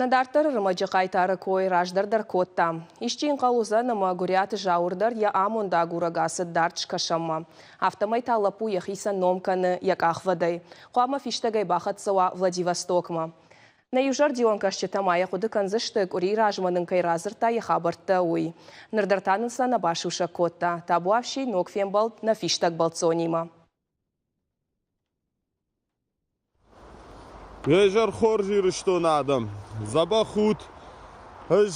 Нӕ дарддӕры рмӕджы хъайтары кой раздӕр дӕр кодтам. Исчи ӕнхъӕл уыдзӕн, ӕмӕ Гуыриаты Зауыр дӕр йӕ амонд агурӕг ацыд дард скӕсӕнмӕ. Афтӕмӕй та лӕппу йӕхицӕн ном кӕны йӕ къахвӕдӕй. Хъуамӕ фистӕгӕй бахӕццӕ уа Владивостокмӕ. Нӕ иузӕрдион кӕсджытӕ ма йӕ хъуыды кӕндзысты, къуырийы размӕ нын кӕй радзырдта йӕ хабӕрттӕ, уый. Ныр дӕр та нын сӕ нӕ басусӕг кодта. Табуафси, ног фембӕлд нӕ фистӕг бӕлццонимӕ. Изӕр хорз, Ирыстоны адӕм! Дзӕбӕх ут! Ӕз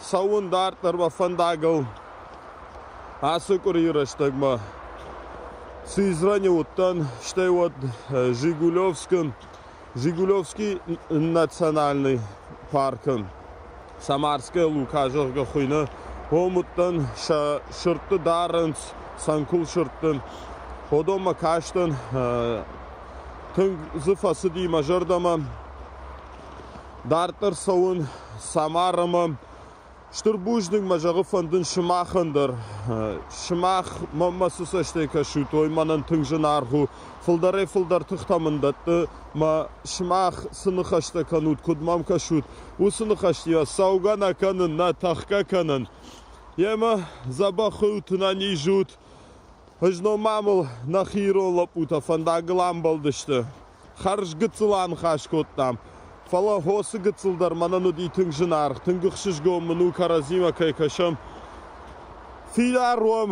цӕуын дарддӕр мӕ фӕндагыл. Ацы къуырийы рӕстӕгмӕ Сызраны уыдтӕн, стӕй уӕд Жигулевскы, Жигулевский национальный паркы, Самарская Лука, зӕгъгӕ, хуыйны, уым уыдтӕн, сӕ сырдты дарынц, цӕнкуыл сырдты. Уыдонмӕ кастӕн, Тынг дзы фӕцыди мӕ зӕрдӕмӕ. Дарддӕр цӕуын Самарамӕ. Стыр бузныг мӕ зӕгъы фӕндын сымахӕн дӕр. Сымах мӕнмӕ цы цӕстӕй кӕсут, уый мӕнӕн тынг зынаргъ у. Фылдӕрӕй-фылдӕр тыхтӕ мын дӕтты, мӕ сымах цы ныхӕстӕ кӕнут, куыд мӕм кӕсут, уыцы ныхӕстимӕ цӕугӕ нӕ кӕнын, нӕ тӕхгӕ кӕнын. Йемӕ дзӕбӕх ут, ӕнӕниз ут. Знон ма мыл нӕхи ирон лӕппутӕ фӕндагыл амбӕлдысты. Хӕрз гыццыл аныхас кодтам, фӕлӕ хосы гыццыл дӕр мӕнӕн уыди тынг зынаргъ, тынг ӕхсызгон мын у кӕрӕдзимӕ кӕй кӕсӕм. Фидар уӕм!